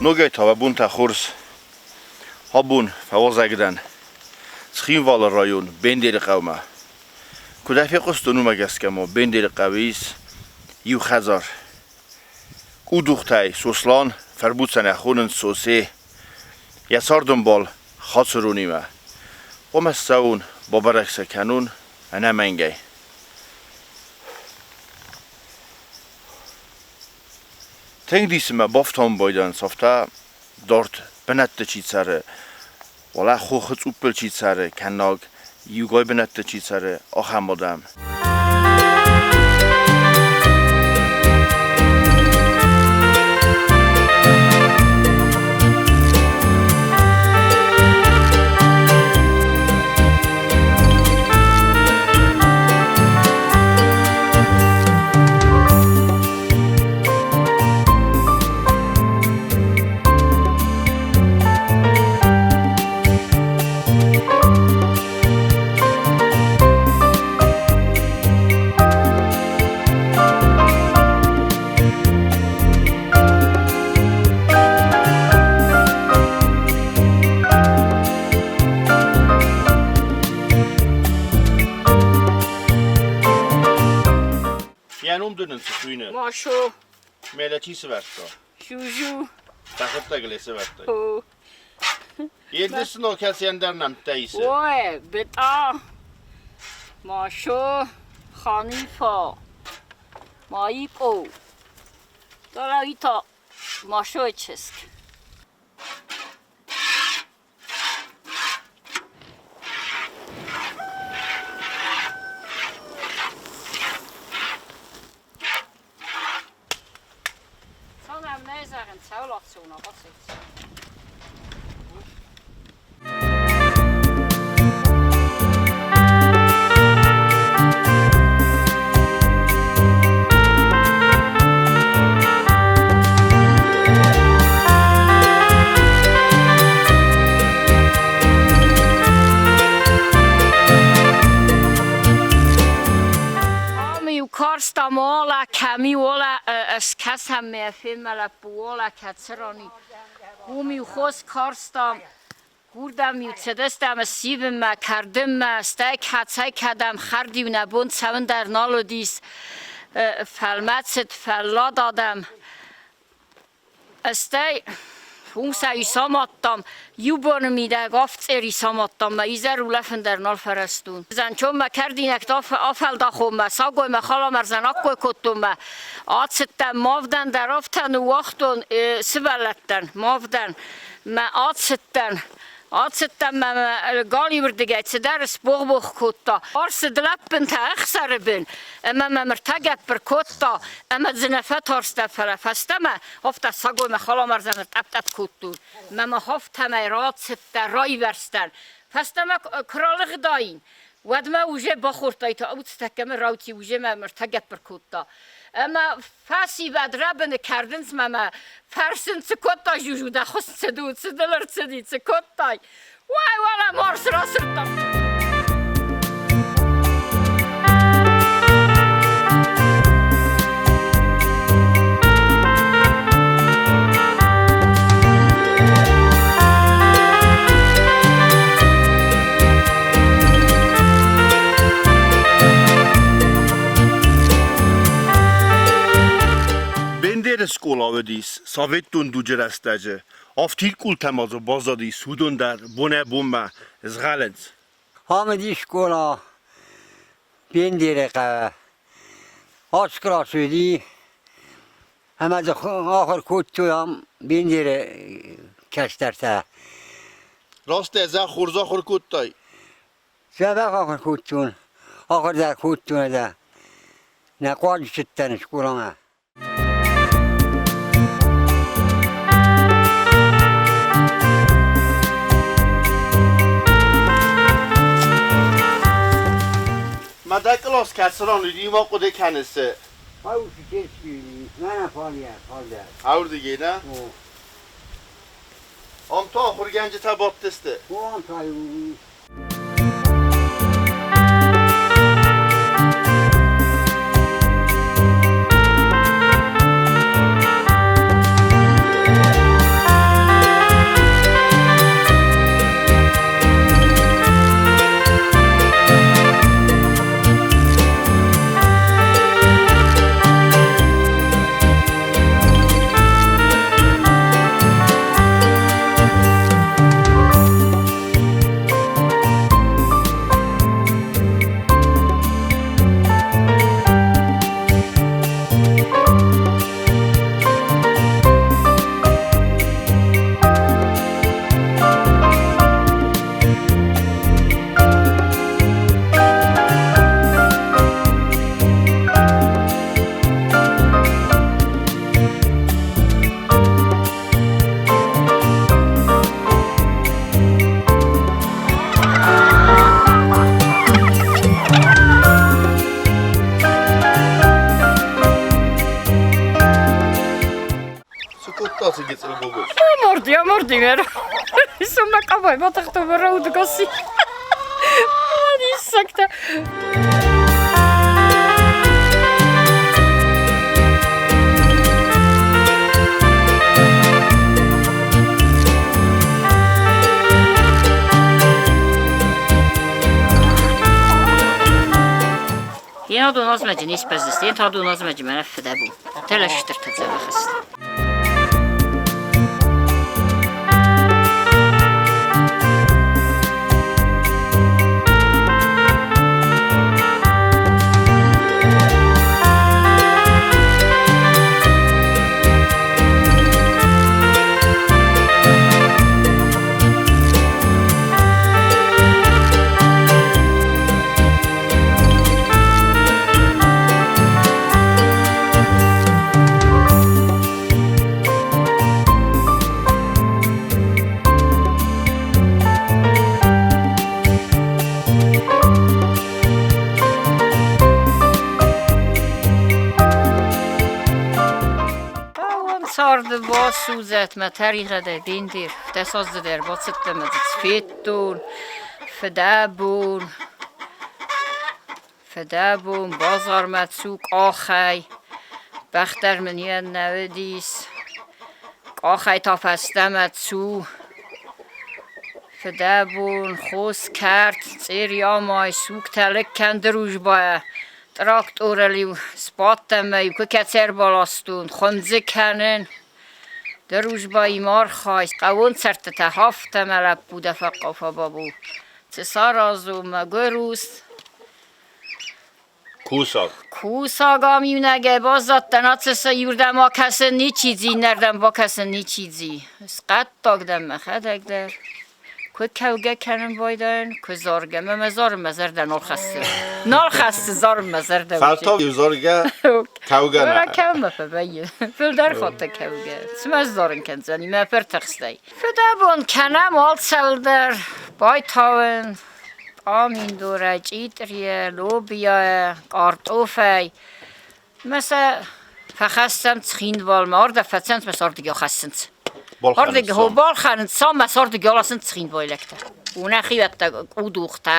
Ногӕй та уӕ бонтӕ хорз. Абон фӕуазӕг дӕн Цхинвалы район Бендеры хъӕумӕ. Куыд ӕй фехъуыстон, уымӕ гӕсгӕ ма Бендеры хъӕуы ис иу хӕдзар. Къудухтӕй Сослан фӕрбуцӕн ӕй хонынц Сосе. Йӕ цардӕмбал Хацыронимӕ. Хъуамӕ ссӕуон, бабӕрӕг сӕ кӕнон ӕнӕмӕнгӕй. Тынг дисы мӕ бафтауын байдайынц, афтӕ дард бынӕтты чи цӕры, уӕлӕ хохы цъуппыл чи цӕры, кӕнног иугай бынӕтты чи цӕры, ахӕм адӕм. Йӕ ном дын ын цы хуыйны? Машо. Мӕлӕ чи сывӕрдта? Жужу. Тӕхӕттӕг ле сывӕрдтай? Едыс но кӕцы ӕндӕр нӕмттӕ исы? Ой, Бетъа, Машо, Ханифа, Маикъо. Дорогита Машойы чызг. Ам-иу карста мола, кӕм-иу ола скӕсӕм ме феммӕ лӕппу ола кӕцырани. Уым-иу хос карстам, уырдӕм-иу цыдыстӕм ссивынмӕ, кӕрдынмӕ, стӕй кӕцӕй кӕдӕм хӕрд-иу нӕ бон цӕуын дӕр нал уыдис. Фӕлмӕцыд, фӕллад адӕм. Стӕй уым сӕ исамадтам, иу боны мидӕг авд цъери самадтам, мӕ изӕр улӕфын дӕр нал фӕрӕзтон. Зӕнчонмӕ кӕрдинӕгтӕ афӕлдахонмӕ, сагоймӕ халамӕрзӕн аккой кодтон мӕ ацыдтӕн, ма авдӕн дӕр афтӕ ныууагътон сывӕллӕттӕн, ма авдӕн мӕ ацыдтӕн. Ацыдтӕн мӕ галиуырдыгӕй цыдӕр сбогъ-богъ кодта. Арсы лӕппынтӕ ӕхсӕры бын ӕмӕ мӕм ӕртӕгӕппыр кодта ӕмӕ дзы нӕ фӕтарстӕн, фӕлӕ фӕстӕмӕ афтӕ сагоймӕ халамӕрзӕны тъӕпп-тъӕпп кодтон. Мӕ ма афтӕмӕй рацыдтӕн, раивӕрзтӕн. Фӕстӕмӕ куы ралыгъдаин, уӕд мӕ уже бахордтай та уыцы мӕ раути уже мӕ ӕртӕгӕппыр кодта. Ӕмӕ фӕсивӕд рӕбыны кӕрдынц мӕ мӕ фӕрсын, цы кодтай, Жужу, дӕ хуыз цыд у, цы дыл ӕрцыди, цы кодтай? Уай, уӕлӕ Морс расырдта. Бендеры скъола уыдис советон дуджы рӕстӕджы. Афтид къултӕ ма дзы баззадис, уыдон дӕр бонӕй-бонмӕ згъӕлынц. Ам уыди скъола Бендеры хъӕуы. Ацы кълас уыди ӕмӕ дзы ахуыр кодтой ам Бендеры кӕстӕртӕ. Раст ӕз хорз ахуыр кодтай? Дзӕбӕх ахуыр кодтон, ахуыр дӕр кодтон ӕз. Нӕ хъуаджы цыдтӕн скъоламӕ. Ма дӕ кълас кӕцы ран уыди, ма хъуыды кӕныс? Ауырдыгӕй, нӕ? Ам та ахуыргӕнджытӕ бадтысты. Ам та Амарди, амарди мер. Сумма кабай батахта барауд гаси. Диссакта. Én adon az megy, nispezdes, én adon az megy, mert fedebu. Telesítette ezt. Царды басудзӕт мӕ тӕригъӕдӕй бендер, дӕсаздзыдӕй ӕрбацыдтӕн ӕмӕ дзы федтон, фыдӕбон, фыдӕбон, базармӕ цу къахӕй, бӕх дӕр мын йӕ нӕ уыдис, къахӕй та фӕстӕмӕ цу, фыдӕбон, хос кӕрт, цъери амай, сугтӕ лыг кӕн дружбайӕ, тракторыл-иу сбадтӕн ӕмӕ-иу куы кӕцы ӕрбаластон, хуым дзы кӕнын. Дружбайы архай, хъӕуон цӕрдтытӕ хафта мӕ лӕппу дӕ фӕхъхъау фӕбабу. Цы саразон, мӕгуыр ус. Кусаг. Кусаг ам иунӕгӕй баззадтӕн, ацӕсӕ иуырдӕм акӕсын ничи дзи, иннӕрдӕм бакӕсын ничи дзи. Схъӕддаг дӕн мӕхӕдӕг дӕр. Куы кӕугӕ кӕнын байдайын, куы заргӕ. Мӕ мӕ зарын мӕ зӕрдӕ нал хӕссы. Нал хӕссы зарын мӕ зӕрдӕ. Фӕлтау иу заргӕ, кӕугӕ нӕ. Кӕугӕ фӕвӕййы. Фылдӕр хатт кӕугӕ. Цымӕ сзарын кӕндзӕни мӕ фыртыхстӕй. Фыдӕбон кӕнӕм алцӕуылдӕр. Байтауын, пъаминдорӕй, чъитърийӕ, лобийайӕ, къартъофӕй. Мӕ сӕ фӕхӕссӕм Цхинвалмӕ. Ардӕм фӕцӕуынц, мӕ сӕ ардыгӕй ахӕссынц. Ардыгӕй балхӕнынц сӕ мӕ сӕ ардыгӕй аласынц цхинвайлӕгтӕ. У нӕхиуӕттӕ къудухтӕ,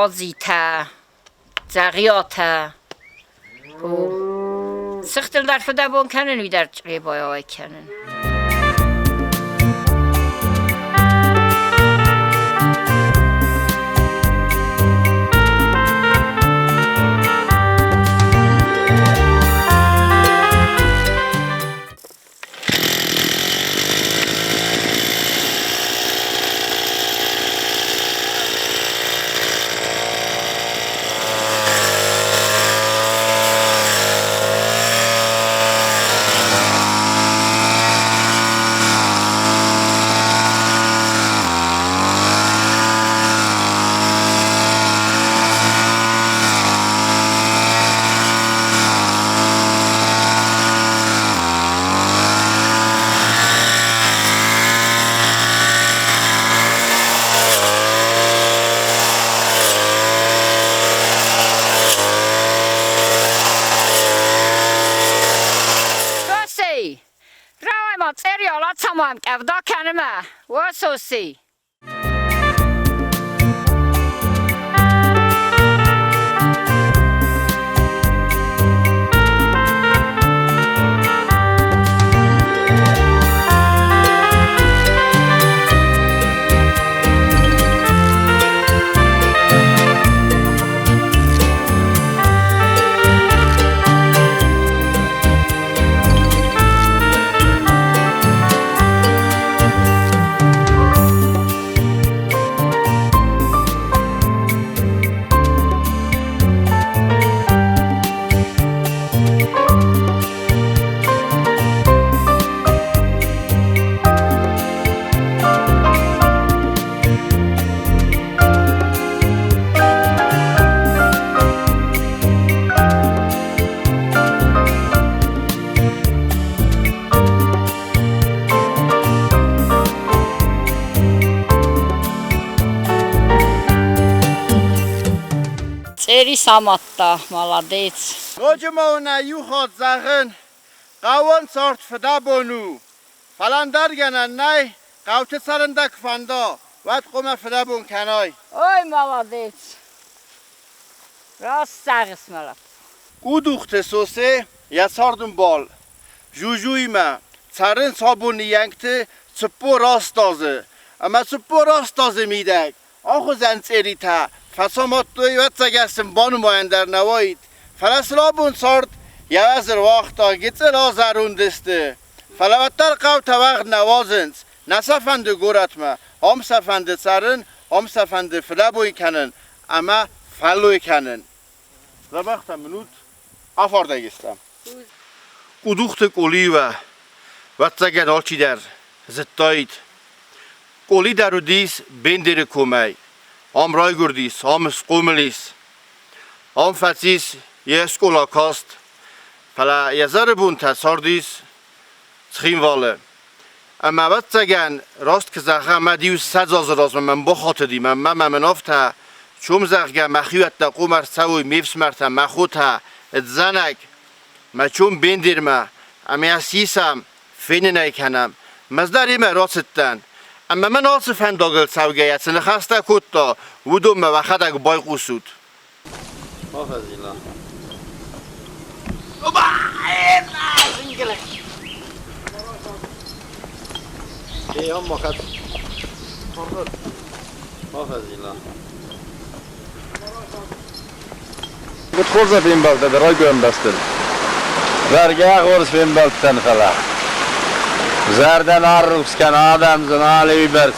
Азитӕ, Дзӕгъиатӕ. Цыхтыл дӕр фыдӕбон кӕнын, уый дӕр чъребайӕ уӕй кӕнын. Соси! Рауай-ма, цъериал, ацамайӕм, къӕвда кӕны мӕ. Уӕ, Соси! Цъери самадта, маладец. Ноджы ма уын ӕй иу хатт зӕгъын, Хъӕуон цард фыдӕбон у, фӕлӕ ӕндӕр гӕнӕн нӕй, хъӕуты цӕрын дӕ куы фӕнда, уӕд хъуамӕ фыдӕбон кӕнай. Ой, молодец! Раст зӕгъыс, мӕ лӕппу. Къудухты Сосе йӕ цардӕмбал Жужуимӕ цӕрынц абоны йӕнгты 48 азы, ӕмӕ 48 азы мидӕг ахуызӕн цъеритӕ фӕцамадтой, ӕвӕццӕгӕн сын банымайӕн дӕр нӕ уаид, фӕлӕ сын абон цард йӕ уӕз ӕруагъта, гыццыл азӕронд сты, фӕлӕ уӕддӕр хъӕутӕ уӕгъд нӕ уадзынц, нӕ сӕ фӕнды горӕтмӕ, ам сӕ фӕнды цӕрын, ам сӕ фӕнды фыдӕбон кӕнын ӕмӕ фӕллой кӕнын. Дзӕбӕхтӕ мын ут, афардӕг стӕм. Къудухты къулиуӕ, ӕвӕццӕгӕн, алчидӕр зыдтаид. Къули дӕр уыдис Бендеры комӕй. Ам райгуырдис, ам схъомыл ис. Ам фӕцис йе скъола каст, фӕлӕ йӕ зӕры бонтӕ цардис Цхинвалы. Ӕмӕ, ӕвӕццӕгӕн, раст куы зӕгъӕм, мӕ 20 азы размӕ мӕм бахатыди, мӕнмӕ мӕ мын афтӕ, чом, зӕгъгӕ, мӕхиуӕттӕ хъуамӕ ӕрцӕуой, ме фсымӕртӕ, мӕ хотӕ, дзӕнӕг, мӕ чом Бендермӕ, ӕмӕ йӕ сисӕм, фенын ӕй кӕнӕм. Мӕздӕр имӕ рацыдтӕн. Ӕмӕ мын ацы фӕндагыл цӕугӕйӕ цы ныхӕстӕ кодта, уыдонмӕ уӕхӕдӕг байхъусут. Бафӕзила. Бафӕзила. Куыд хорз нӕ фембӕлдтӕ дӕ райгуырӕн бӕстыл. Бӕргӕ хорз фембӕлдтӕн, фӕлӕ зӕрдӕ наррухс кӕн, адӕм дзы нал и уыйбӕрц.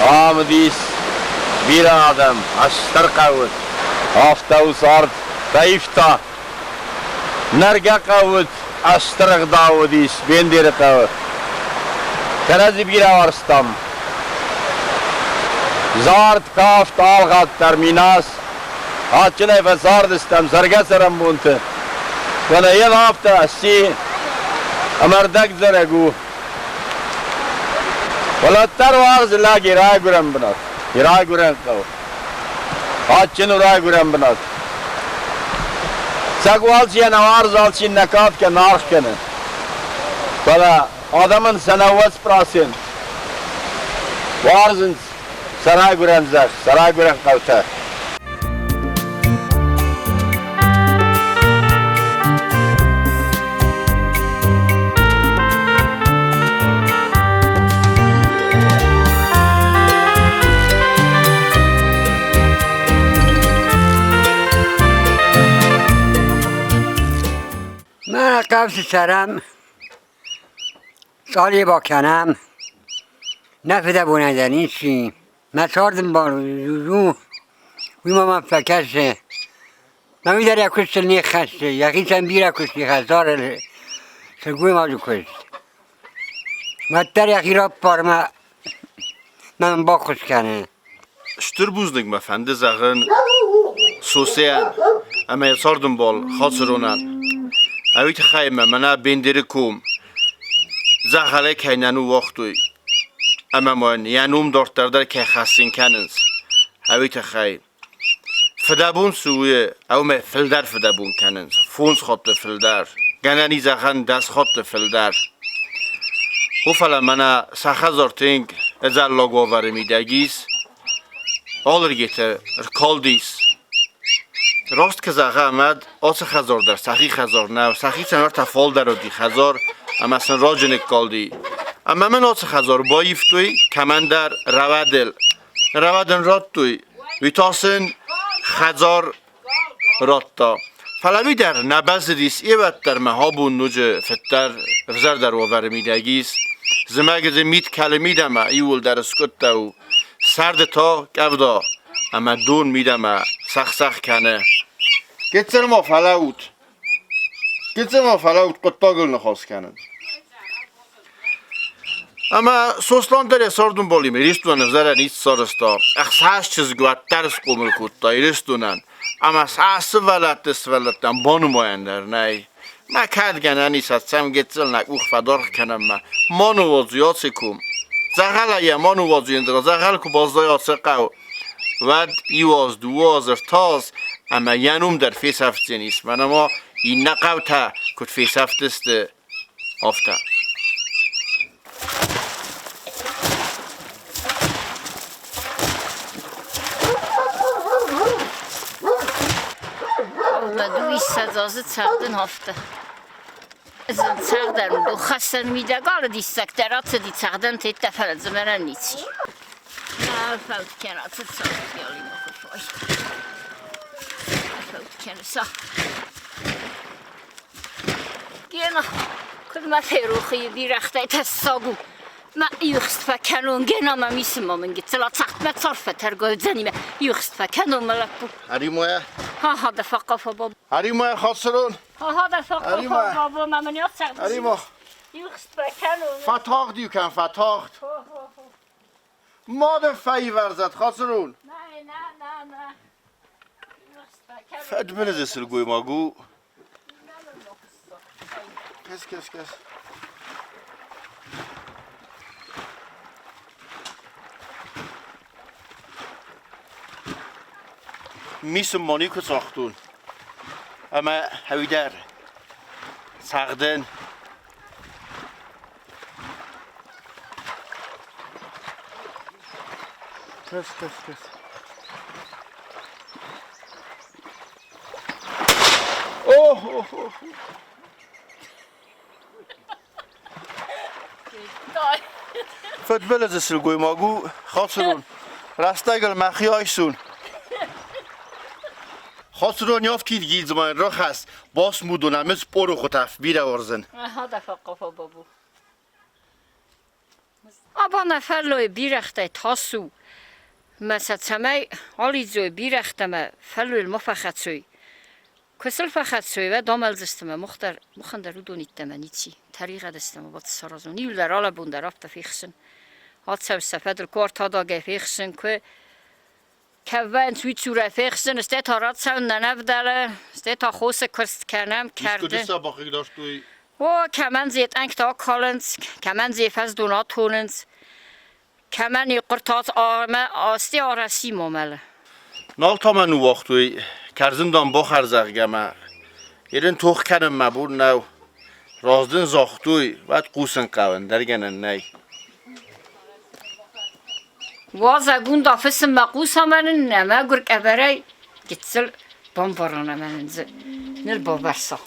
Ам уыдис бирӕ адӕм, ӕстыр хъӕуы. Афтӕ у цард, фӕивта. Нӕргӕ хъӕу уыд, ӕстыр ӕгъдау уыдис Бендеры хъӕуы. Кӕрӕдзи бирӕ уарзтам. Зард, кафт, алгъад дӕр минас. Адджынӕй фӕцардыстӕм цӕргӕ-цӕрӕнбонты. Фӕлӕ йӕм афтӕ сси, ӕмӕ ӕрдӕгдзӕрӕг у. Фӕлӕ уӕддӕр уарзы лӕг йӕ райгуырӕн бынат, йӕ райгуырӕн хъӕу. Адджын у райгуырӕн бынат. Цӕг алчи йӕ нӕ уарзы, алчи нӕ кад кӕны, аргъ кӕны. Фӕлӕ адӕмӕн сӕ 90% уарзынц сӕ райгуырӕн зӕхх, сӕ райгуырӕн хъӕутӕ. Мӕнӕ хъӕуты цӕрӕм, цъалеба кӕнӕм, нӕ фыдӕбонӕй дӕр ничи. Мӕ цардӕмбал у, уый ма мӕм фӕкӕсы. Мӕ уый дӕр йӕ куыстыл не ххӕссы, йӕхицӕн бирӕ куыст и хӕдзары сылгоймаджы куыст. Уӕддӕр йӕхи раппар мӕ мӕн баххуыс кӕны. Стыр бузныг мӕ фӕнды зӕгъын Сосейӕн ӕмӕ йӕ цардӕмбал Хацыронӕн. Ӕви тыххӕй мӕ мӕнӕ Бендеры ком дзӕгъӕлӕй кӕй нӕ ныууагътой ӕмӕ ма йын йӕ ном дарддӕр дӕр кӕй хӕссын кӕнынц, ӕви тыххӕй. Фыдӕбон цы у, ӕмӕ фылдӕр фыдӕбон кӕнынц, фондз хатты фылдӕр, гӕнӕн и зӕгъӕн 10 хатты фылдӕр. О, фӕлӕ мӕнӕ сӕ хӕдзар тынг ӕдзӕллаг уавӕры мидӕг ис, алыргеты ркалдис. Раст куы зӕгъӕм, уӕд ацы хӕдзар дӕр сӕхи хӕдзар нӕу, сӕхицӕн ӕртӕ фалдӕр уыди хӕдзар ӕмӕ сын раджы ныккалди. Ӕмӕ мын ацы хӕдзар баивтой кӕмӕндӕр рӕуӕдыл. Рӕуӕд ын радтой, уый та сын хӕдзар радта. Фӕлӕ уый дӕр нӕ бӕззыдис, ӕвӕддӕр мӕ абон ноджы фыддӕр, ӕвзӕрдӕр уавӕры мидӕг ис. Зымӕг дзы мит кӕлы мидӕмӕ, иууылдӕр скъуыдтӕ у. Сӕрды та къӕвда ӕмӕ дон мидӕмӕ сӕх-сӕх кӕны. Гыццыл ма фӕлӕуут. Гыццыл ма фӕлӕуут хъуыддагыл ныхас кӕнын. Ӕмӕ Сослан дӕр йӕ цардӕмбалимӕ Ирыстонӕн ӕвзӕрӕй ницы сарӕзта. Ӕхсӕз чызг уӕддӕр схъомыл кодта Ирыстонӕн. Ӕмӕ сӕ сывӕллӕтты сывӕллӕттӕн банымайӕн дӕр нӕй. Мӕ кӕд гӕнӕн ис, ӕцӕм гыццыл нӕ къух фӕдаргъ кӕнӕм мӕ ма ныууадзуй аци ком. Дзӕгъӕлӕй йӕ ма ныууадзуй ӕндӕра дзӕгъӕл куы баззайа ацы хъӕу, уӕд иу аз, дыууӕ аз, ӕртӕ аз ӕмӕ йӕ ном дӕр фесӕфдзӕнис. Мӕнӕ ма Иннӕ хъӕутӕ куыд фесӕфтысты, афтӕ. Дыууиссӕдз азы цӕгъдын афтӕ. Цӕгъдӕн хӕссӕн мидӕг алы диссӕгтӕ рацыди, цӕгъдӕн теттӕ, фӕлӕ дзы мӕнӕн ници. Фӕуд кӕн ацы цӕгъд ялимӕ хуыфой. Фӕуд кӕн са. Гена, куыд мӕ ферох и бирӕгътӕй тӕссаг у. Мӕ ихст фӕкӕнон, Гена мӕ мисыма мын гыццыл ацагъд мӕ цард фӕтӕргай ихст фӕкӕнон мӕ лӕппу. Аримоя? Ха-ха, да фӕхъафа баб. Аримоя хацырон. Ха-ха, да фӕхъафа бабо, мӕ мын ацагъд. Аримо. Ихст фӕкӕнон. Фӕтагъд иу кӕн, фӕтагъд. Мады фӕивӕрзӕд хацырон. Нӕ, нӕ, нӕ, нӕ. Фӕдбылызы сылгоймаг у. Кӕс, кӕс, кӕс. Мисын ма никуы цагътон. Ӕмӕ ӕви дӕр цӕгъдын. Кӕс, кӕс, кӕс. Ох, ох, ох. Фыдбылызы сылгоймаг у Хацырон. Рӕстӕгыл мӕхи айсон. Хацырон афтид гилдзмайӕн рахӕсс, басмудон ӕмӕ спъорохы тӕф бирӕ уарзын. Абон фӕллой бирӕгътӕй тас у, мӕ сӕ цӕмӕй алидзой бирӕгътӕ мӕ фӕллойыл ма фӕхӕцой. Куы сыл фӕхӕцой, уӕд амӕлдзысты мӕ мах дӕр, махӕн дӕр уыдон йеддӕмӕ ници. Тӕригъӕд сты ӕмӕ баци саразон. Иу дӕр алӕбон дӕр афтӕ фехсын. Ацӕуы сӕ фӕдыл куы артадагӕй фехсын, куы кӕвӕнц уый цурӕй фехсын, стӕй та рацӕуын нӕ нӕ вдӕлы, стӕй та хосы куыст кӕнӕм, кӕрды. Искуы сӕ бахъыгдардтой? О, кӕмӕн дзы йӕ тъӕнгтӕ акалынц, кӕмӕн дзы йӕ фӕздон атонынц, кӕмӕн йӕ хъуыртат ӕмӕ асти арӕси ма мӕлы. Нал та мӕ ныууагътой, кӕрдзын дам бахӕр, зӕгъгӕ мӕ ерын тох кӕнын мӕ бон нӕу. Раздын загътой, уӕд хъусын хъӕуы, ӕндӕр гӕнӕн нӕй. Уазӕгунд афысынмӕ хъус ӕмӕ нын нӕ мӕгуыр къӕбӕрӕй гыццыл бамбарон ӕмӕ нын дзы ныр бавӕрса.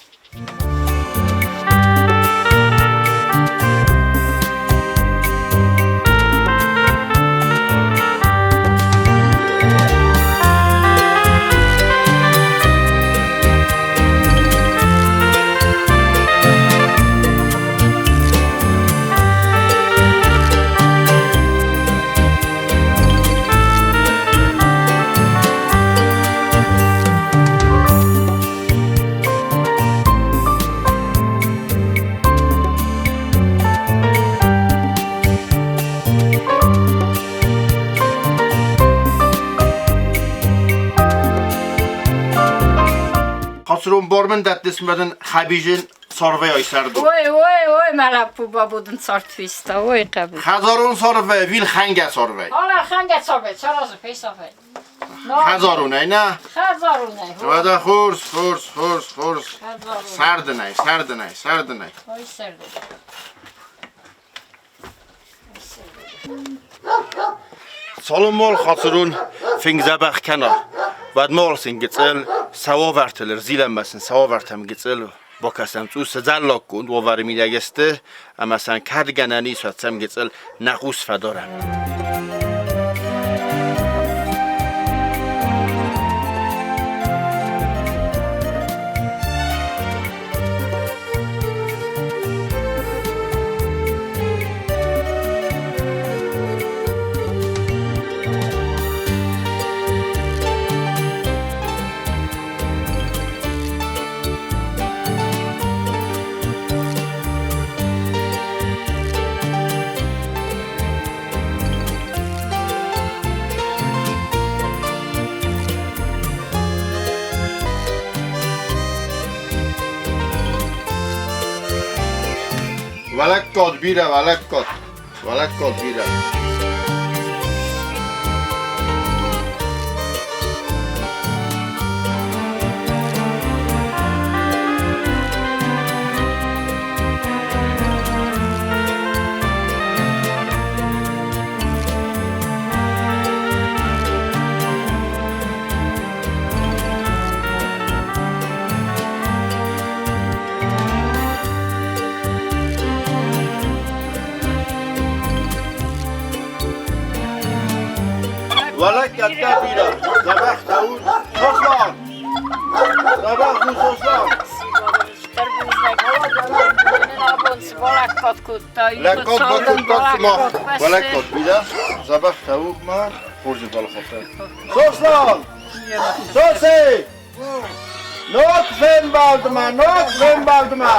Хацырон бар мын дӕттыс мӕ дын хӕбизын царвӕй айсӕрдон. Ой, ой, ой, мӕ лӕппу бабудын цард феста, ой, хъӕбул. Хӕдзарон царвӕй, вил хӕнгӕ царвӕй. Ала хӕнгӕ царвӕй, саразы фесафӕй. Хӕдзаронӕй нӕ? Хӕдзаронӕй. Уӕдӕ хорз, хорз, хорз, хорз. Сӕрдынӕй, сӕрдынӕй, сӕрдынӕй. Ой, сӕрдынӕй. Цалынмӕ Хацырон фынг дзӕбӕх кӕна, уӕдмӕ уал сын гыццыл сӕ уавӕртыл ӕрзилӕм сын сӕ уавӕртӕм гыццыл бакӕсӕм цъус дзӕллаггонд уавӕры мидӕг сты ӕмӕ сӕм кӕд гӕнӕн ис, уӕд сӕм гыццыл нӕ хъус фӕдарӕм. Валаккот бирӕ, валаккот, валаккот бирӕ. Уӕлӕггӕдтӕ бирӕ, дзӕбӕхтӕ у. Сослан! Дзӕбӕх у, Сослан! Лӕггад бакодтат сымах. Уӕлӕггад бирӕ, дзӕбӕхтӕ у мӕ хорз балхӕдта. Сослан! Сосе! Ног фембӕлдмӕ, ног фембӕлдмӕ!